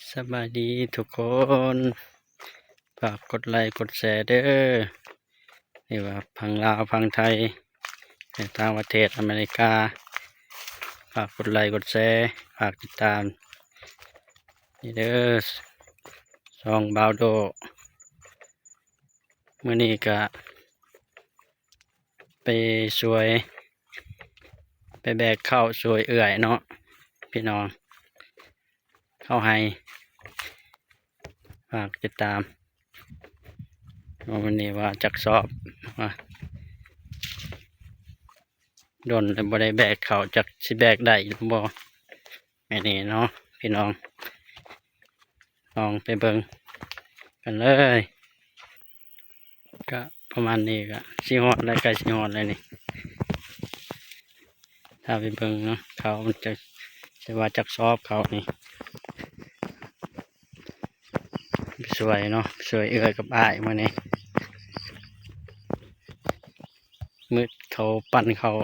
ສະບາຍດີທຸກຄົນ ຝາກກົດໄລກົດແຊເດີ ຫຼືວ່າຝັ່ງລາວຝັ່ງໄທ ແລະ ຕ່າງປະເທດອາເມລິກາ ຝາກກົດໄລກົດແຊ ຝາກຕິດຕາມນີ້ເດີ ຊ່ອງບ່າວໂດ. ມື້ນີ້ກະໄປຊ່ວຍ ໄປແບກເຂົ້າຊ່ວຍເອື້ອຍເນາະ ພີ່ນ້ອງ ເຂົ້າໄຮ່ ຝາກຕິດຕາມ ມື້ນີ້ວ່າຈັກສອບ ວ່າດົນແລ້ວບໍ່ໄດ້ແບກເຂົ້າ ຈັກຊິແບກໄດ້ຫຼືບໍ່ ມື້ນີ້ເນາະ ພີ່ນ້ອງ ລອງໄປເບິ່ງກັນເລີຍ. ກະປະມານນີ້ ກະຊິຮອດແລ້ວ ໃກ້ຊິຮອດແລ້ວນີ້ ຖ້າໄປເບິ່ງເນາະ ເຂົ້າມັນຈະ ຊິວ່າຈັກສອບເຂົ້ານີ້ ໄປຊ່ວຍເນາະ ໄປຊ່ວຍເອື້ອຍກັບອ້າຍມື້ນີ້ ມື້ເຂົາປັ່ນເຂົ້າ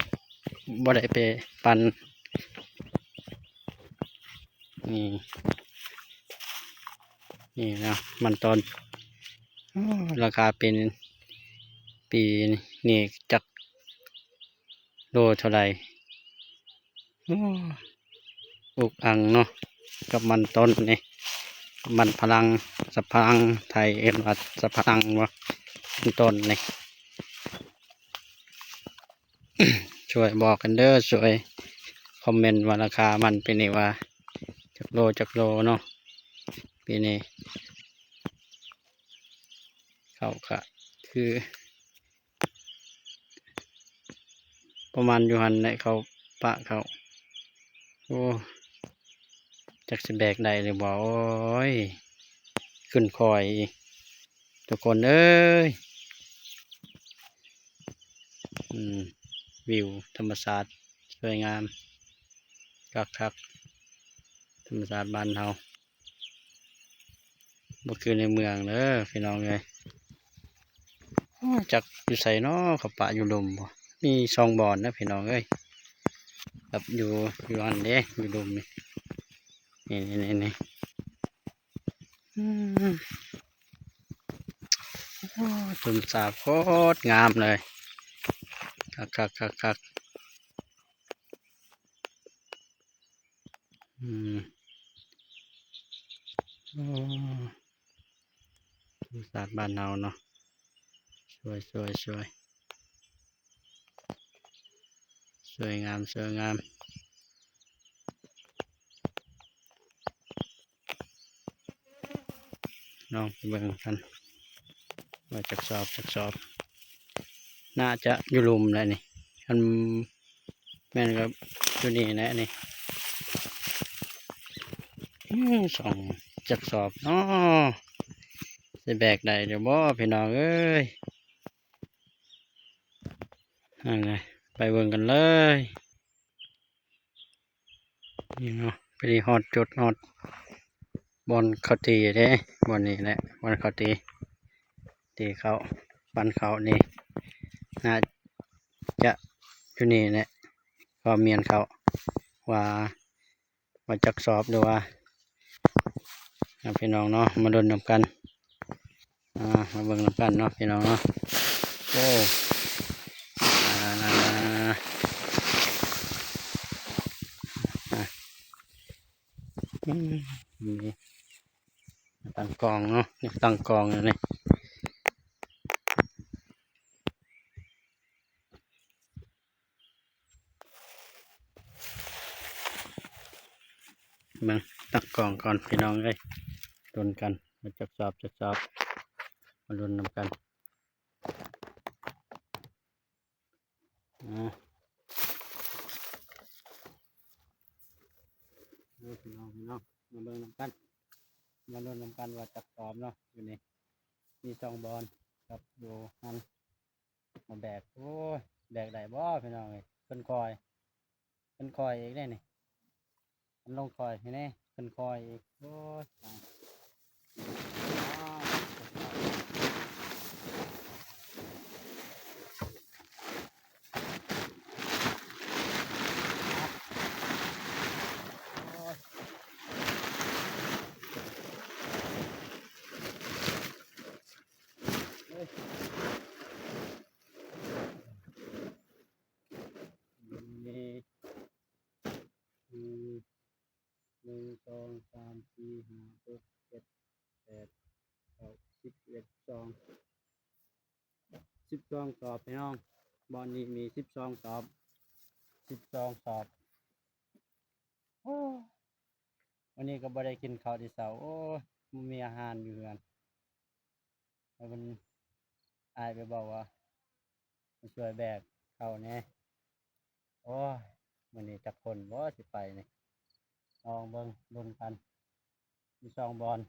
ບໍ່ໄດ້ໄປປັ່ນ ນີ້ ນີ້ນະ ມັນຕອນ ໂອ້ ລາຄາເປັນ ປີນີ້ຈັກໂລເທົ່າໃດ ໂອ້ ອຸກອັ່ງເນາະ ກັບມັນຕົ້ນນີ້ ມັນຝຣັ່ງ ສັບຝຣັ່ງ ໄທເອີ້ນວ່າສັບຝຣັ່ງບໍ່ ມັນຕົ້ນນີ້. ຊ່ວຍບອກກັນເດີ ຊ່ວຍຄອມເມັນວ່າລາຄາມັນປີນີ້ວ່າຈັກໂລ ຈັກໂລເນາະ ປີນີ້ ເຂົ້າກະຄືປະມານຢູ່ຫັ້ນແຫຼະ ເຂົ້າປະເຂົ້າ ໂອ້ ຈັກຊິແບກໄດ້ຫຼືບໍ່ ໂອ້ຍ ຂຶ້ນຄ່ອຍອີກ ທຸກຄົນເອີຍ ອືມ ວິວທຳມະຊາດສວຍງາມຄັກໆ ທຳມະຊາດບ້ານເຮົາ ບໍ່ຄືໃນເມືອງເດີພີ່ນ້ອງເອີຍ. ໂອ້ ຈັກຢູ່ໃສເນາະ ເຂົາປະຢູ່ລຸ່ມບໍ່ ມີສອງບ່ອນເດີພີ່ນ້ອງເອີຍ ກັບຢູ່ ຢູ່ຫັ້ນເດ້ ຢູ່ລຸ່ມນີ້ ນີ້ໆ ນີ້ ອືມ ໂອ້ ຕົ້ນສາໂຄດງາມເລີຍ ຄັກໆໆໆ ອືມ ໂອ້ ທຳມະຊາດບ້ານເຮົາເນາະ ສວຍໆໆ ສວຍງາມ ສວຍງາມ ລອງໄປເບິ່ງນຳກັນວ່າຈັກສອບ ຈັກສອບ ໜ້າຈະຢູ່ລຸ່ມແຫຼະນີ້ ຄັນແມ່ນກໍຢູ່ນີ້ແຫຼະນີ້ ອືມ ສອງ ຈັກສອບເນາະ ຊິແບກໄດ້ຢູ່ບໍ່ພີ່ນ້ອງເອີຍ ນັ້ນແຫຼະ ໄປເບິ່ງກັນເລີຍ. ນີ້ເນາະ ໄປຮອດຈຸດ ຮອດບ່ອນເຂົາຕີເດ້ ບ່ອນນີ້ແຫຼະ ບ່ອນເຂົາຕີ ຕີເຂົ້າ ປັ່ນເຂົ້ານີ້ ໜ້າຈະຢູ່ນີ້ແຫຼະ ຄວາມໝຽນເຂົ້າວ່າ ວ່າຈັກສອບ ຫຼືວ່າ ອ່າ ພີ່ນ້ອງເນາະ ມາລຸ້ນນຳກັນ ອ່າ ມາເບິ່ງນຳກັນເນາະ ພີ່ນ້ອງເນາະ ໂອ້ ອ່າ ອ່າ ອືມ ນີ້ ຕັ້ງກ້ອງເນາະ ນີ້ຕັ້ງກ້ອງຢູ່ນີ້. ເບິ່ງ ຕັ້ງກ້ອງກ່ອນພີ່ນ້ອງເອີຍ ລຸ້ນກັນວ່າຈັກສອບ ຈັກສອບ ມາລຸ້ນນຳກັນ ອ່າ ເອີ ພີ່ນ້ອງ ພີ່ນ້ອງ ມາເບິ່ງນຳກັນ ມາລຸ້ນນຳກັນວ່າຈັກສອບເນາະ ຢູ່ນີ້ ມີສອງບ່ອນກັບຢູ່ຫັ້ນ ມາແບກ ໂອ້ຍ ແບກໄດ້ບໍ່ພີ່ນ້ອງເອີຍ ເພິ່ນຄ່ອຍ ເພິ່ນຄ່ອຍອີກເດ້ນີ້ ມັນລົງຄ່ອຍໃຫ້ແດ່ ເພິ່ນຄ່ອຍອີກ ໂອ້ຍ ຕາຍ ໂອ້ຍ. ສາມ ສີ່ ຫ້າ ຫົກ ເຈັດ ແປດ ເກົ້າ ສິບ ສິບເອັດ ສິບສອງ ສິບສອງສອບພີ່ນ້ອງ. ບ່ອນນີ້ມີສິບສອງສອບ ສິບສອງສອບ. ໂອ້ ມື້ນີ້ກໍບໍ່ໄດ້ກິນເຂົ້າແຕ່ເຊົ້າ. ໂອ້ຍ ບໍ່ມີອາຫານຢູ່ເຮືອນ. ແລ້ວມັນ ອ້າຍໄປບອກວ່າ ມາຊ່ວຍແບກເຂົ້າແດ່. ໂອ້ຍ ມື້ນີ້ຈັກຄົນບໍ່ຊິໄປນີ້. ລອງເບິ່ງ ລຸ້ນກັນ. ມີສອງບ່ອນ.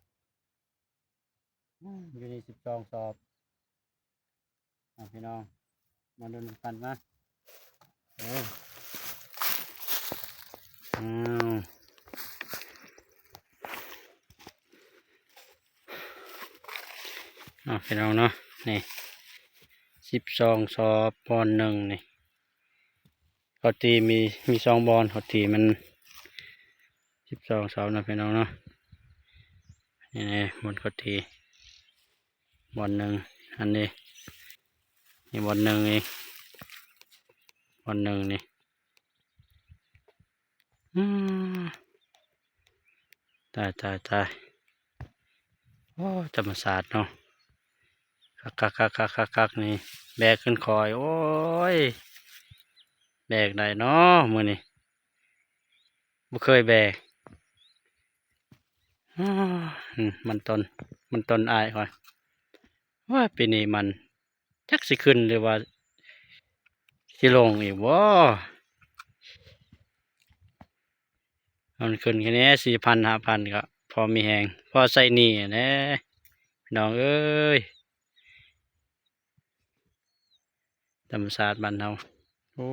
ອືມ ຢູ່ນີ້ສິບສອງສອບ. ເອົາ ພີ່ນ້ອງ ມາລຸ້ນນຳກັນມາ. ໂອ້ ອ້າວ ເອົາ ພີ່ນ້ອງເນາະ ນີ້ ສິບສອງສອບ ບ່ອນໜຶ່ງນີ້. ເຂົາຕີມີ ມີສອງບ່ອນ ເຂົາຕີມັນສິບສອງສອບນະພີ່ນ້ອງເນາະ. ນີ້ ບ່ອນເຂົາຕີ ບ່ອນໜຶ່ງ ອັນນີ້ ນີ້ບ່ອນໜຶ່ງ ນີ້ບ່ອນໜຶ່ງນີ້. ອືມ ຕາຍ ຕາຍ ຕາຍ. ໂອ້ ທຳມະຊາດເນາະ ຄັກໆໆໆໆ ນີ້ ແບກຂຶ້ນຄອຍ. ໂອ້ຍ ແບກໄດ້ເນາະມື້ນີ້ ບໍ່ເຄີຍແບກ. ອືມ ມັນຕົ້ນ ມັນຕົ້ນອ້າຍຂ້ອຍ. ໂອ້ຍ ປີນີ້ມັນ ຈັກຊິຂຶ້ນ ຫຼືວ່າຊິລົງອີກບໍ່? ມັນຂຶ້ນແຄ່ນີ້ ສີ່ພັນ ຫ້າພັນ ກໍພໍມີແຮງ ພໍໃຊ້ໜີ້ແດ່ ພີ່ນ້ອງເອີຍ. ທຳມະຊາດບ້ານເຮົາ ໂອ້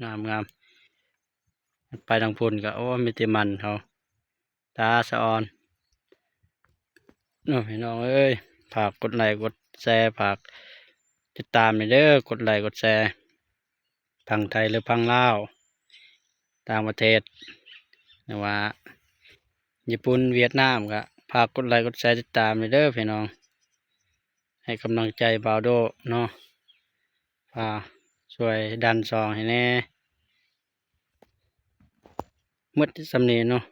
ງາມໆ. ໄປທາງພຸ້ນກໍ ໂອ້ ມີແຕ່ມັນເຮົາ ຕາສະອອນເນາະ ພີ່ນ້ອງເອີຍ. ຝາກກົດໄລກົດແຊ ຝາກຕິດຕາມແດ່ເດີ ກົດໄລກົດແຊ ຝັ່ງໄທ ຫຼື ຝັ່ງລາວ ຕ່າງປະເທດ ຫຼືວ່າຍີ່ປຸ່ນ ຫວຽດນາມ ກໍຝາກກົດໄລກົດແຊ ຕິດຕາມແດ່ເດີ ພີ່ນ້ອງ. ໃຫ້ກຳລັງໃຈບ່າວໂດເນາະ ຝາກຊ່ວຍດັນຊ່ອງໃຫ້ແດ່. ໝົດສ່ຳນີ້ເນາະ